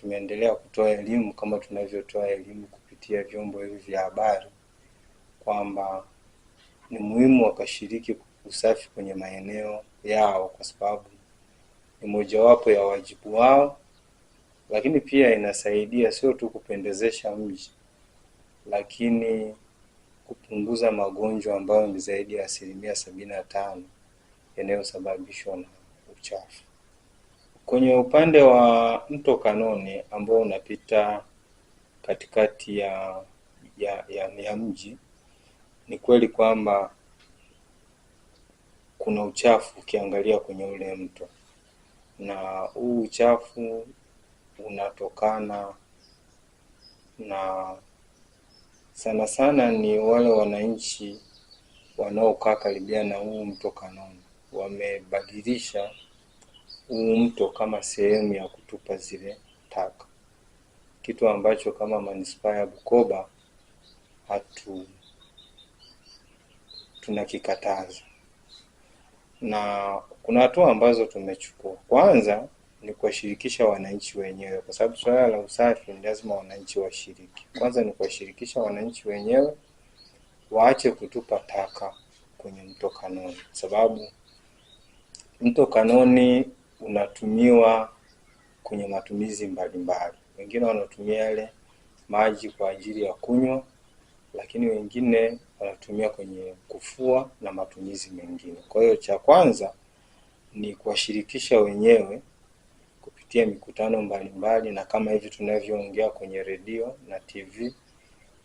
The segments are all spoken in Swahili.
tumeendelea kutoa elimu kama tunavyotoa elimu kupitia vyombo hivi vya habari kwamba ni muhimu wakashiriki usafi kwenye maeneo yao kwa sababu ni mojawapo ya wajibu wao, lakini pia inasaidia sio tu kupendezesha mji, lakini kupunguza magonjwa ambayo ni zaidi ya 75% yanayosababishwa na uchafu. Kwenye upande wa mto Kanoni ambao unapita katikati ya mji, ni kweli kwamba kuna uchafu ukiangalia kwenye ule mto, na huu uchafu unatokana na sana sana ni wale wananchi wanaokaa karibia na huu mto Kanoni wamebadilisha huu mto kama sehemu ya kutupa zile taka, kitu ambacho kama manispaa ya Bukoba hatu tunakikataza, na kuna hatua ambazo tumechukua. Kwanza ni kuwashirikisha wananchi wenyewe, kwa sababu swala la usafi ni lazima wananchi washiriki. Kwanza ni kuwashirikisha wananchi wenyewe waache kutupa taka kwenye mto Kanoni, sababu mto Kanoni unatumiwa kwenye matumizi mbalimbali. Wengine wanatumia yale maji kwa ajili ya kunywa, lakini wengine wanatumia kwenye kufua na matumizi mengine. Kwa hiyo cha kwanza ni kuwashirikisha wenyewe kupitia mikutano mbalimbali na kama hivi tunavyoongea kwenye redio na TV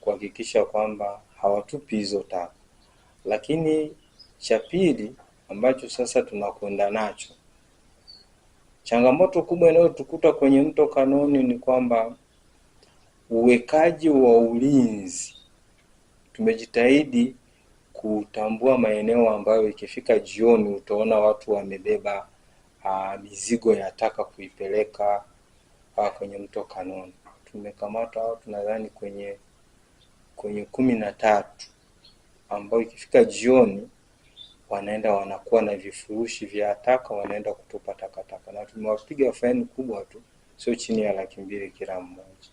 kuhakikisha kwamba hawatupi hizo taka. Lakini cha pili ambacho sasa tunakwenda nacho, changamoto kubwa inayotukuta kwenye mto Kanoni ni kwamba uwekaji wa ulinzi. Tumejitahidi kutambua maeneo ambayo ikifika jioni utaona watu wamebeba mizigo ya taka kuipeleka kwenye mto Kanoni. Tumekamata watu nadhani kwenye 13 ambao ikifika jioni wanaenda wanakuwa na vifurushi vya taka wanaenda kutupa takataka, na tumewapiga faini kubwa tu, sio chini ya 200,000 kila mmoja.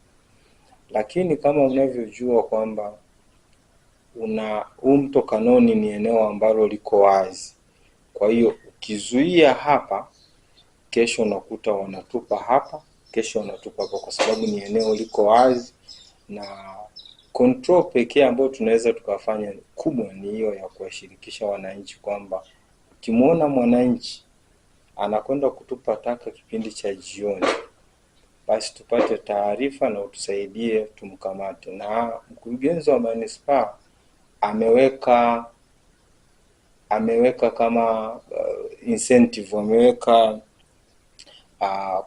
Lakini kama unavyojua kwamba huu mto Kanoni ni eneo ambalo liko wazi, kwa hiyo ukizuia hapa, kesho unakuta wanatupa hapa, kesho wanatupa hapa, kwa sababu ni eneo liko wazi. Na control pekee ambayo tunaweza tukafanya kubwa ni hiyo ya kuwashirikisha wananchi, kwamba ukimuona mwananchi anakwenda kutupa taka kipindi cha jioni, basi tupate taarifa na utusaidie tumkamate. Na mkurugenzi wa manispaa ameweka kama incentive, ameweka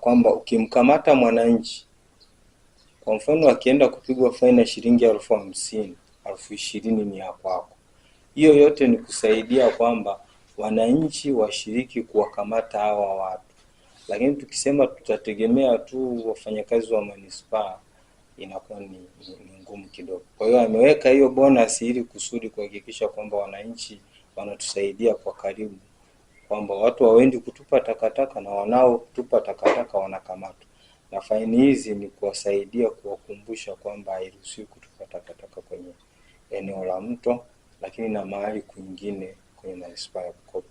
kwamba ukimkamata mwananchi, kwa mfano akienda kupigwa faini ya shilingi 50,000, 20,000 ni ya kwako. Hiyo yote ni kusaidia kwamba wananchi washiriki kuwakamata hawa watu. Lakini tukisema tutategemea tu wafanyakazi wa manispaa inakuwa ni ngumu kidogo. Kwa hiyo ameweka hiyo bonus ili kusudi kuhakikisha kwamba wananchi wanatusaidia kwa karibu, kwamba watu hawaendi kutupa takataka na wanaotupa takataka wanakamatwa. Na faini hizi ni kuwasaidia kuwakumbusha kwamba hairuhusiwi kutupa takataka kwenye eneo la mto, lakini na mahali kwingine kwenye manispaa ya Bukoba.